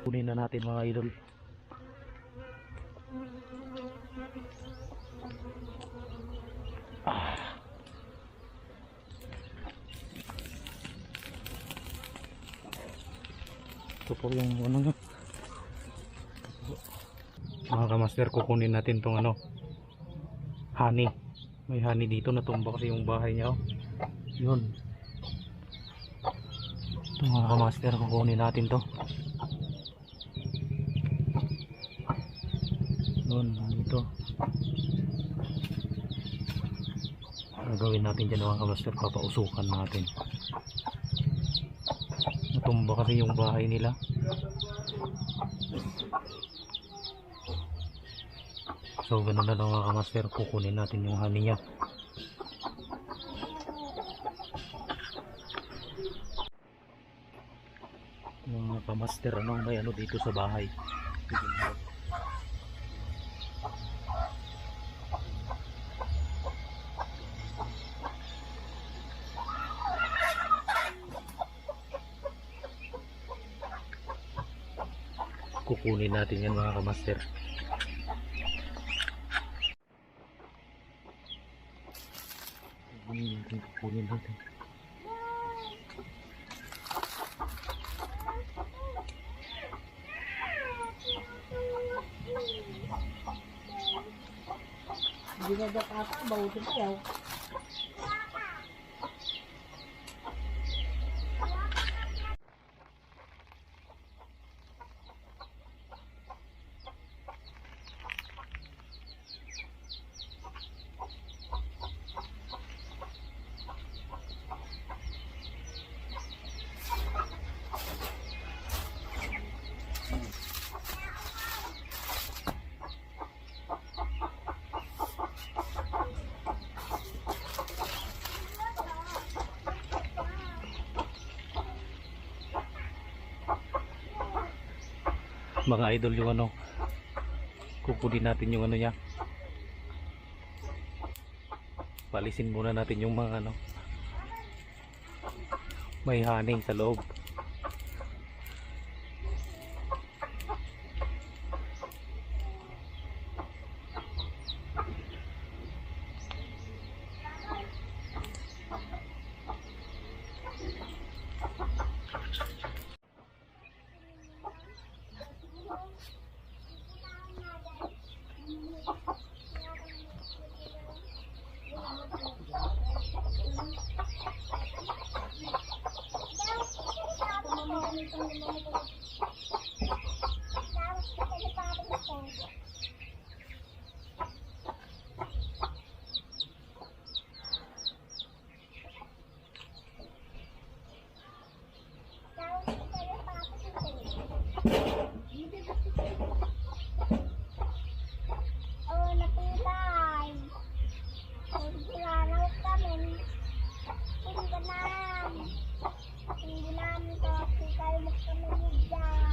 Kunin na natin mga idol. Ito po yung ano nyo. Mga kamaster, kukunin natin tong ano, honey. May honey dito, natumba kasi yung bahay niya. Oh. Yun. Ito mga kamaster, kukunin natin to. Yun, dito. Gagawin natin dyan mga kamaster, papausukan natin. Natumba kasi yung bahay nila. So ganun na lang mga kamaster, kukunin natin yung honey niya. Mga kamaster, ano, may ano dito sa bahay. Kukunin natin yan mga kamaster. Kukunin natin. Hindi na dapat ako, bawutin siya. Mga idol, yung ano, kukunin natin yung ano niya. Palisin muna natin yung mga ano, may honey sa loob. Oh, napilay. Nagsilalaw kami. Hindi namin to. Kasi kayo magkamali dyan.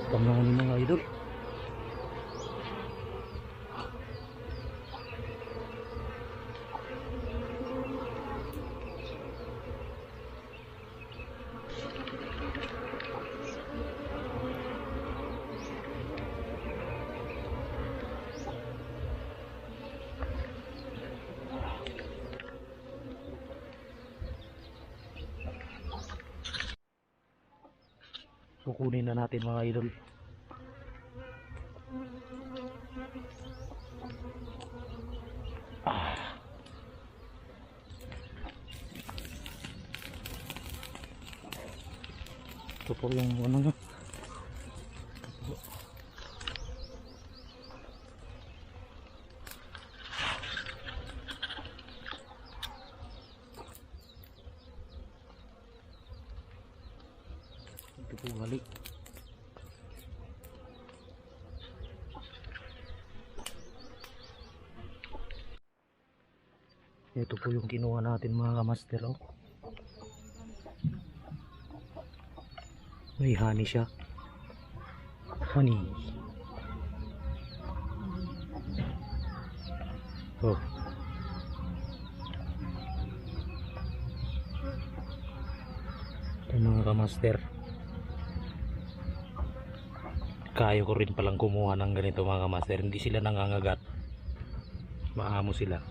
Tama ni mga idol. Kukunin na natin mga idol. Ito po yung ano nyo. Ito po balik. Ito po yung kinuha natin mga kamaster. Oh. May honey siya. Honey. Oh. Ito mga kamaster. Kaya ko rin palang kumuha ng ganito mga kamaster. Hindi sila nangangagat. Maamo sila.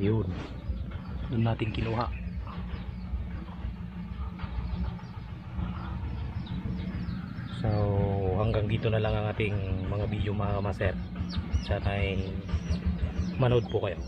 Yun. Doon natin kinuha. So hanggang dito na lang ang ating mga video mga kamaster. Sana ay manood po kayo.